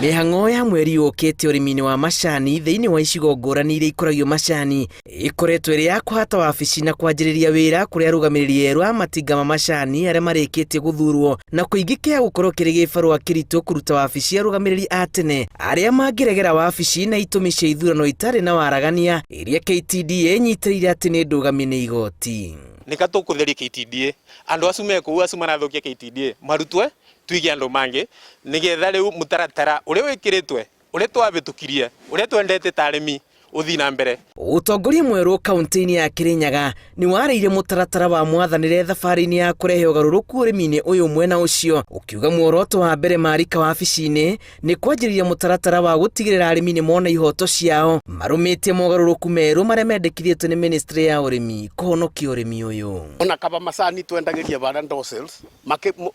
Mĩhang'o ya mweri ũkĩte ũrĩmi-inĩ wa macani thĩinĩ wa icigo ngũrani iria ikũragio macani ĩkoretwo ĩrĩ ya kũhata wabici na kwanjĩrĩria wĩra kũrĩ arũgamĩrĩri erũ a matinga ma macani arĩa marĩkĩtie gũthurwo na kũingĩkĩa gũkorwo kĩrĩ gĩbarũa kĩritũ kũruta wabici arũgamĩrĩri a tene arĩa mangĩregera wabici na itũmi cia ithurano itarĩ na waragania iria KTDA ĩnyitĩrĩire atĩ nĩ ndũgamie nĩ igoti. Nĩka tũkũtheria KTDA andũ acu me kũu acu marathũkia KTDA marutwe tuige andũ mangĩ nĩgetha rĩu mũtaratara ũrĩa wĩkĩrĩtwe ũrĩa twavĩtũkirie ũrĩa twendete ta arĩmi ũthiĩ na mbere. Ũtongoria mwerũ kaunti-inĩ ya Kirinyaga nĩ warĩire mũtaratara wa mwathanĩre thabarĩ-inĩ ya kũrehe ũgarũrũku ũrĩmi-inĩ ũyũ mwena ũcio ũkiuga muoroto wa mbere marika wabici-inĩ nĩ kwanjĩrĩria mũtaratara wa gũtigĩrĩra arĩmi nĩ mona ihoto ciao marũmĩtie mogarũrũku merũ marĩa mendekithĩtio nĩ ministry ya ũrĩmi kũhonokia ũrĩmi ũyũ. Ona kaba macani twendagĩria bara ndosels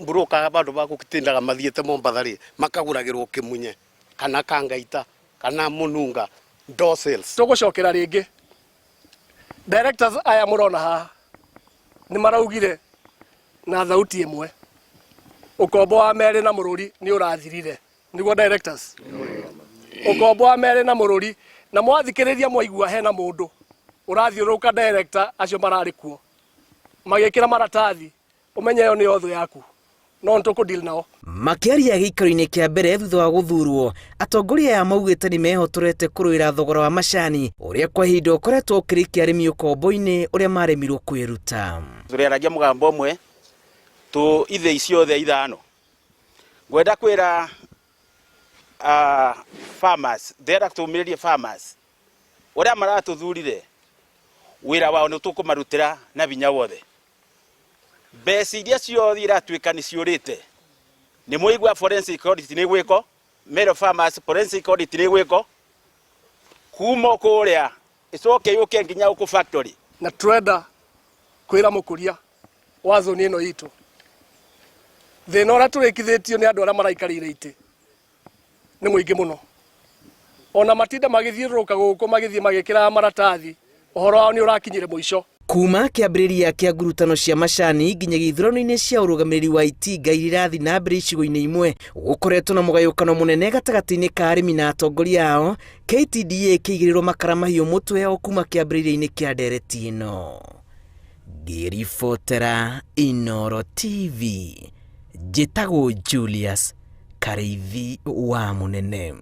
mburokaga bandu ba gũtindaga mathiĩte Mombatha rĩ makagũragĩrwo kĩmunye kana kangaita kana mũnunga door sales. Tũgũcokera rĩngĩ directors aya mũrona haha nĩ maraugire na thauti ĩmwe ũkombo wa merĩ na mũrũri nĩ ũrathirire nĩguo directors ũkombo wa merĩ na mũrũri na mwathikĩrĩria mwaigua hena mũndũ ũrathiũrũrũka director acio mararĩ kuo magĩkĩra maratathi ũmenye ĩyo nĩyo thũ yaku no nĩ tũkũ nao. Makĩaria gĩikaro-inĩ kĩa mbere thutha wa gũthurwo, atongoria aya maugĩte nĩ mehotorete kũrũĩra thogora wa macani ũrĩa kwa ihinda ũkoretwo ũkĩrikia arĩmi ũkombo-inĩ ũrĩa maremirwo kwĩruta. Tũrĩaragia mũgambo ũmwe tũ ithĩi ciothe ithano. Ngwenda kwĩra farmers, ndĩrenda tũmĩrĩrie farmers ũrĩa maratũthurire wĩra wao nĩ tũkũmarutĩra na binya wothe. Mbeca iria ciothe iratuĩka nĩ ciũrĩte, nĩ mwaigua forensic audit nĩ gwĩko, Meru Farmers forensic audit nĩ gwĩko, kuma kũrĩa ĩcoke yũke nginya gũkũ factory. Na tũrenda kwĩra mũkũria wa zoni ĩno itũ thĩna ũrĩa tũrĩkithĩtio nĩ andũ arĩa maraikarĩire itĩ nĩ mũingĩ mũno ona matinda magĩthiũrũrũka gũkũ magĩthiĩ magĩkĩraga maratathi ũhoro wao nĩ ũrakinyire mũico. Kuma kĩambĩrĩria kĩa ngurutano cia macani nginyagia ithurano-inĩ cia ũrũgamĩrĩri wa itinga iria irathiĩ na mbere icigo-inĩ imwe, gũkoretwo na mũgayũkano mũnene gatagatĩ-inĩ ka arĩmi na atongoria ao, KTDA ĩkĩigĩrĩrwo makara mahiũ mũtwe o kuma kĩambĩrĩria-inĩ kĩa ndereti ĩno. Ngĩribotera Inooro TV, njĩtagwo Julius Karĩithi wa Mũnene.